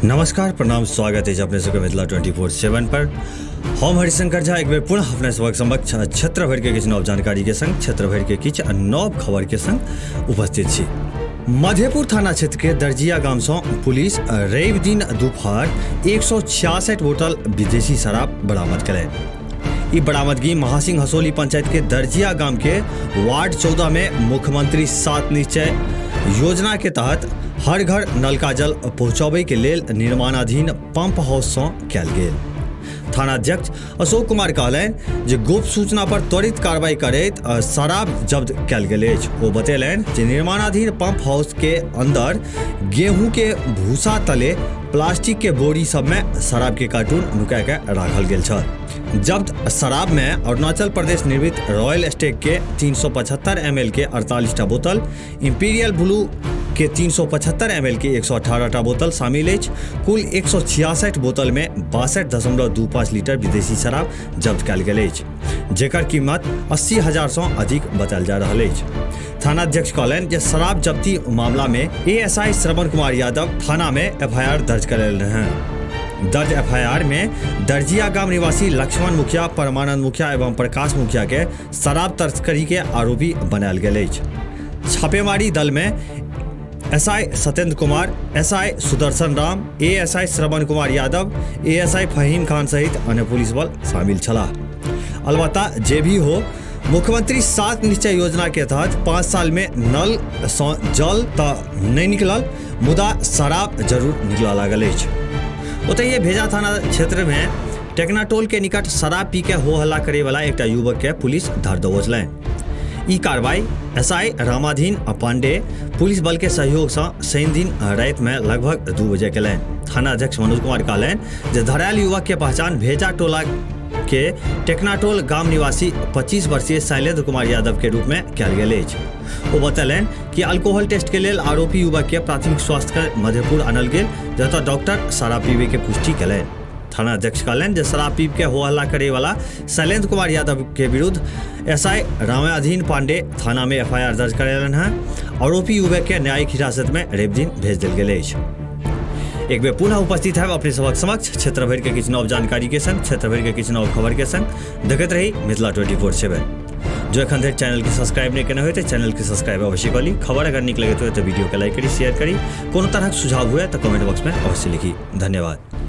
नमस्कार, प्रणाम, स्वागत है अपने सबके मिथिला 24/7 पर। हम हरिशंकर झा एक बेर पुनः अपने सबक समक्ष क्षेत्र भरि के किछु नव जानकारी के संग, क्षेत्र भरि के किछु नव खबर के संग उपस्थित छी। मधेपुर थाना क्षेत्र के दर्जिया गाम से पुलिस रवि दिन दोपहर 166 बोतल विदेशी शराब बरामद कयलनि। ई बरामदगी महासिंह हसौली पंचायत के दर्जिया गाम के वार्ड 14 में मुख्यमंत्री सात निश्चय योजना के तहत हर घर नल का जल पहुंचाबे के लेल निर्माणाधीन पंप हाउस से कयल गेल। थानाध्यक्ष अशोक कुमार कहलनि जे गुप्त सूचना पर त्वरित कार्रवाई करैत शराब जब्त कयल गेल अछि। ओ बतेलनि जे निर्माणाधीन पंप हाउस के अंदर गेहूं के भूसा तले प्लास्टिक के बोरी सब में शराब के कार्टून नुका के राखल गेल छल। जब्त शराब में अरुणाचल प्रदेश निर्मित रॉयल स्टेग के 375 एमएल के 48 टा बोतल, इंपीरियल ब्लू के 375 एमएल के 118 टा बोतल शामिल अछि। कुल 166 बोतल में 62.25 लीटर विदेशी शराब जब्त कयल गेल अछि, जेकर कीमत 80,000 सँ अधिक बतायल जा रहल अछि। थानाध्यक्ष कहलनि जे शराब जब्ती मामला में एएसआई श्रवण कुमार यादव थाना में एफआईआर दर्ज करेलनि हैं। दर्ज एफआईआर में दर्जिया गाम निवासी लक्ष्मण मुखिया, परमानंद मुखिया एवं प्रकाश मुखिया के शराब तस्करी के आरोपी बनायल गेल अछि। छापेमारी दल में SI Satyendra Kumar, SI Sudarshan Ram, ASI Shravan Kumar Yadav, ASI Faheem Khan सहित अन्य पुलिस बल शामिल छलाह। अलबत्ता जे भी हो, मुख्यमंत्री सात निश्चय योजना के तहत 5 साल में नल सँ जल तऽ नहि निकलल, मुदा शराब जरूर निकलऽ लागल अछि। ओतहि भेजा थाना क्षेत्र में टेकनाटोल के निकट शराब पी के हो हल्ला करे वाला एकटा युवक के पुलिस धर दबोचलनि। ई कार्रवाई एसआई रामाधीन पांडे पुलिस बल के सहयोग से शनि दिन राति में लगभग 2 बजे केलनि। थाना अध्यक्ष मनोज कुमार कहलनि जे धरायल युवक के पहचान भेजा टोला के टेकनाटोल गाम निवासी 25 वर्षीय शैलेंद्र कुमार यादव के रूप में कयल गेल अछि। ओ बतेलनि कि अल्कोहल टेस्ट के लेल आरोपी युवक के प्राथमिक स्वास्थ्य केंद्र मधेपुर आनल गेल, जतय डॉक्टर शराब पीबे के पुष्टि केलनि। थाना अध्यक्ष कहलनि जे शराब पीब के हो हल्ला करे वाला शैलेंद्र कुमार यादव के विरुद्ध एसआई रामाधीन पांडे थाना में एफआईआर दर्ज करेलनि हैं। आरोपी युवक के न्यायिक हिरासत में रवि दिन भेज देल गेल अछि। एक बेर पुनः उपस्थित है अपने सबक समक्ष क्षेत्र भरि के किछु नव जानकारी के संग, क्षेत्र भरि के किछु नव खबर के संग। देखैत रही मिथिला 24/7। जो एखन धरि चैनल के सब्सक्राइब नहीं केने होय तऽ चैनल के सब्सक्राइब अवश्य कऽ ली। खबर अगर नीक लगैत होय तऽ वीडियो के लाइक करी, शेयर करी। कोनो तरहक सुझाव हुए तऽ कमेंट बॉक्स में अवश्य लिखी। धन्यवाद।